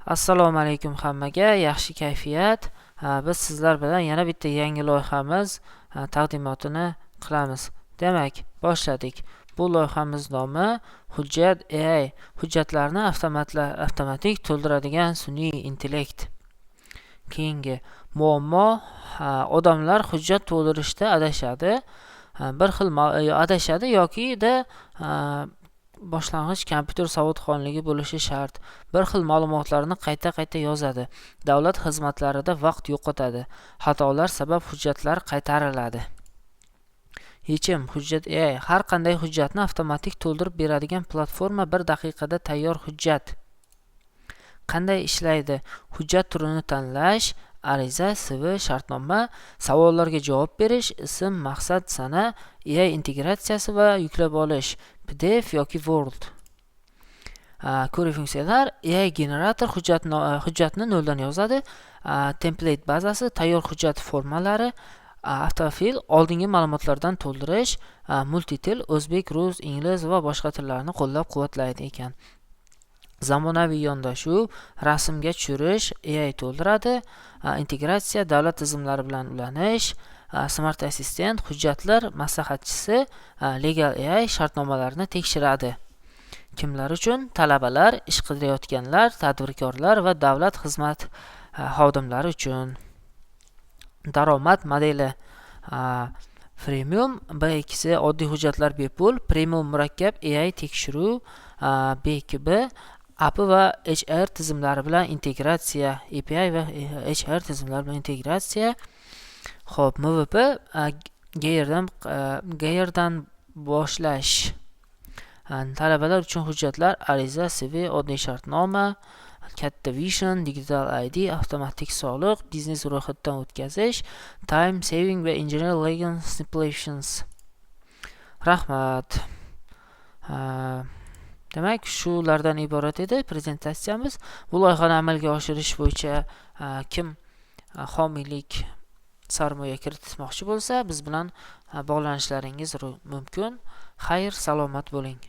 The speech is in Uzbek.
Assalomu alaykum hammaga, yaxshi kayfiyat. Biz sizlar bilan yana bitta yangi loyihamiz taqdimotini qilamiz. Demak, boshladik. Bu loyihamiz nomi Hujjat AI, hujjatlarni avtomatik to'ldiradigan sun'iy intellekt. Keyingi muammo: odamlar hujjat to'ldirishda adashadi. Bir xil adashadi yokida boshlang'ich kompyuter savodxonligi bo'lishi shart. Bir xil ma'lumotlarni qayta-qayta yozadi. Davlat xizmatlarida vaqt yo'qotadi. Xatolar sabab hujjatlar qaytariladi. Yechim: Hujjat AI har qanday hujjatni avtomatik to'ldirib beradigan platforma, bir daqiqada tayyor hujjat. Qanday ishlaydi? Hujjat turini tanlash, ariza, CV, shartnoma, savollarga javob berish, ism, maqsad, sana, AI integratsiyasi va yuklab olish, PDF yoki Word. Ko'rik funksiyalar: AI generator hujjatni noldan yozadi, template bazasi, tayyor hujjat formalari, autofill, oldingi ma'lumotlardan to'ldirish, multitil, o'zbek, rus, ingliz va boshqa tillarni qo'llab-quvvatlaydi ekan. Zamonaviy yondashuv: rasmga tushirish, AI to'ldiradi, integratsiya, davlat tizimlari bilan ulanish, smart assistent, hujjatlar maslahatchisi, legal AI shartnomalarni tekshiradi. Kimlar uchun? Talabalar, ish qidirayotganlar, tadbirkorlar va davlat xizmat xodimlari uchun. Daromad modeli: Freemium B2C, oddiy hujjatlar bepul, Premium murakkab AI tekshiruv, B2B API va HR tizimlari bilan integratsiya, API va HR tizimlari bilan integratsiya. Xo'p, MVP qayerdan boshlash? Talabalar uchun hujjatlar: ariza, CV, oddiy shartnoma, katta vision, digital ID, avtomatik soliq, biznes ro'yxatdan o'tkazish, time saving va engineer legal simplifications. Rahmat. Demak, shulardan iborat edi prezentatsiyamiz. Bu loyihani amalga oshirish bo'yicha kim homiylik, sarmoya kiritmoqchi bo'lsa, biz bilan bog'lanishlaringiz mumkin. Xayr, salomat bo'ling.